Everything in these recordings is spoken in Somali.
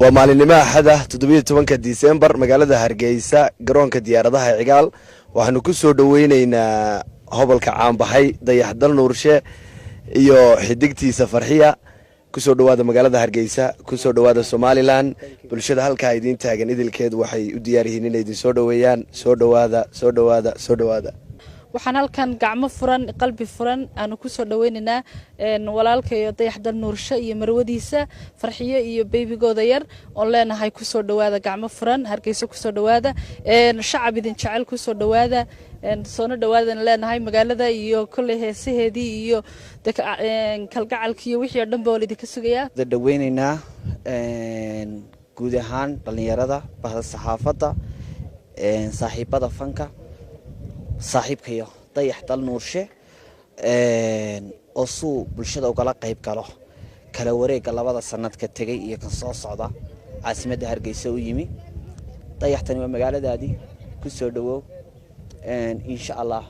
Waa maalinimo Axada, 17-ka Disembar, magaalada Hargeysa, garoonka diyaaradaha Cigaal. Waxaanu ku soo dhoweyneynaa hobolka caanbaxay Dayaxdal Nuurshe iyo xidigtiisa Farxiya. Kusoo dhawaada magaalada Hargeysa, kusoo dhawaada Somaliland. Bulshada halkaa idiin taagan idilkeed waxay u diyaar yihiin inay idin soo dhoweeyaan. Soo dhawaada, soo dhawaada, soo dhawaada. Waxaan halkan gacmo furan, qalbi furan aanu kusoo dhaweynaynaa walaalkayo Dayaxdal Nuurshe iyo marwadiisa Farxiyo iyo beybigooda yar, oon leenahay kusoo dhawaada gacmo furan Hargeysa, kusoo dhawaada shacab idin jecel, kusoo dhawaada, soona dhawaadan leenahay magaalada iyo kolley heesaheedii iyo kalgacalkii iyo wixii oo dhan ba waa laidinka sugayaa. Dhaweyneynaa guud ahaan dhallinyarada, bahda saxaafadda, saaxiibada fanka, saaxiibkayo Dayax Dal Nuurshe oo suu bulshada ugala qayb galo kala wareegga labada sanadka tegay iyo kan soo socda caasimadda Hargeysa u yimi. Dayaxtani waa magaaladaadii, ku soo dhowow. Insha Allah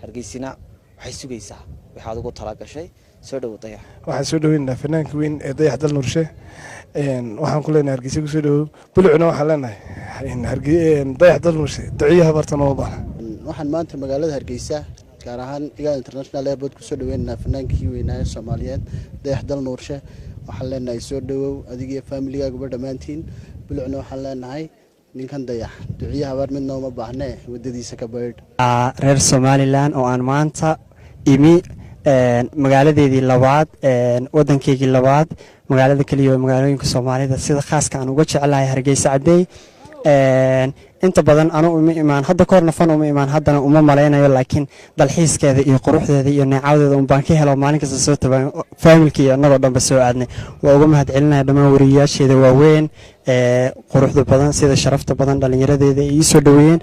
Hargeysina waxay sugaysaa waxaad ugu talagashay. Soo dhowow, Dayax. Waxaan soo dhaweynaynaa fanaanka weyn ee Dayax Dal Nuurshe. Waxaan ku leenahay Hargeysa kusoo dhowow. Bulucna waxaan leenahay Dayax Dal Nuurshe duciyaha barta nooma baahna. Waxaan maanta magaalada Hargeysa, gaar ahaan Cigaal International Airport, kusoo dhaweynaynaa fanaankii weynaaye Soomaaliyeed Dayax Dal Nuurshe. Waxaan leenahay soo dhowow adigiyo faamiligaaguba dhammaantiin. Bulucna waxaan leenahay ninkan Dayax duciye habaar midna uma baahnee, waddadiisa ka baydh. Reer Somaliland oo aan maanta imi magaaladeedii labaad, waddankeygii labaad, magaalada keliya oo magaalooyinka Soomaalida sida khaaska aan uga jeclahay, Hargeysa Cadey. Inta badan anu uma imaan hadda kahorna, fan uma imaan haddana, uma malaynayo, laakiin dalxiiskeeda iyo quruxdeeda iyo neecawdeeda un baan ka helo. Maalin kasta soo tabaan faamilkii iyo annagoo dhanba soo aadnay. Waa uga mahad celinaya dhammaan wariyayaasheeda waaweyn ee quruxda badan, sida sharafta badan dhallinyaradeeda ay ii soo dhoweeyeen.